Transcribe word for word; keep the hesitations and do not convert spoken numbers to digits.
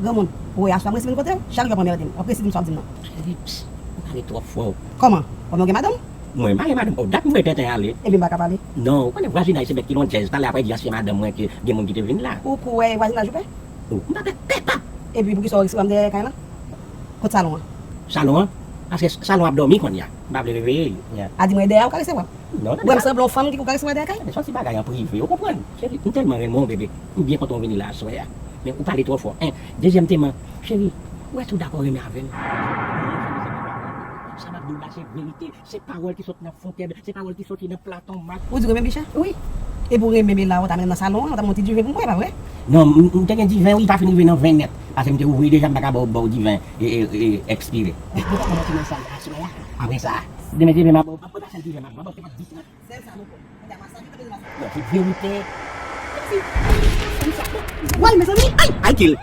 Granmoun, ou wè aswè a m resi vin kote w, chak jou w ap anmède m. W ap resi di m sa w ap di m nan. Cheri, psst, ou pale twò fò. Kòman? Kòman w gen madanm? Mwen, m pa gen madanm. Oh, dat m wè tenten ale. Ebyen m pa ka pale. Non, ou konnen vwazinaj se bèt ki lon djèz. Talè apre di ansyen madanm mwen ke gen moun ki te vin la. Ou kou wè vwazinaj ou fè? Oh, m pa pè pèp ap. Epi poukisa w resi wè m dèyè kay lan? Kot salon an? Salon an? Paske salon ap dòmi kounye a. M pa vle reveye l. Yeah. A di mwen dèyè ou ka resevwa. Non, non, wè m sanble yon fanm ki pou ka resevwa dèyè kay? Men se yon ti bagay an prive, ou konprann? Cheri, m tèlman renmen w, bebe. M byen kontan w vin la aswè a. Men ou pale twò fò. En, dezyèmteman, cheri, ou wè si w dakò renmen avè m. Sa m ap di w la, se verite. Se pawòl ki sot nan fontèn, se pawòl ki soti nan Platon, Mak. Ou di renmen Bicha? Wi. E pou renmen m la, ou ta mennen m nan salon an, ou ta ban m yon ti diven pou m bwè, pa vre? Non, m, m te gen diven, wi, pa fin rive nan ven nèt. Paske m te ouvri deja, m pa ka ba w, ba w diven e, e, e, ekspire. Ou pa konn ki nan sal aswè a? Apre sa, demen diven, m a ba w, m a ba w sèl diven, m a ba w, m a ba w dis nèt. Sèl sa nou konn. Kounye a masaje, tanpri masaje. Non, se verite. Wèl, mezanmi, ay, ay, kill.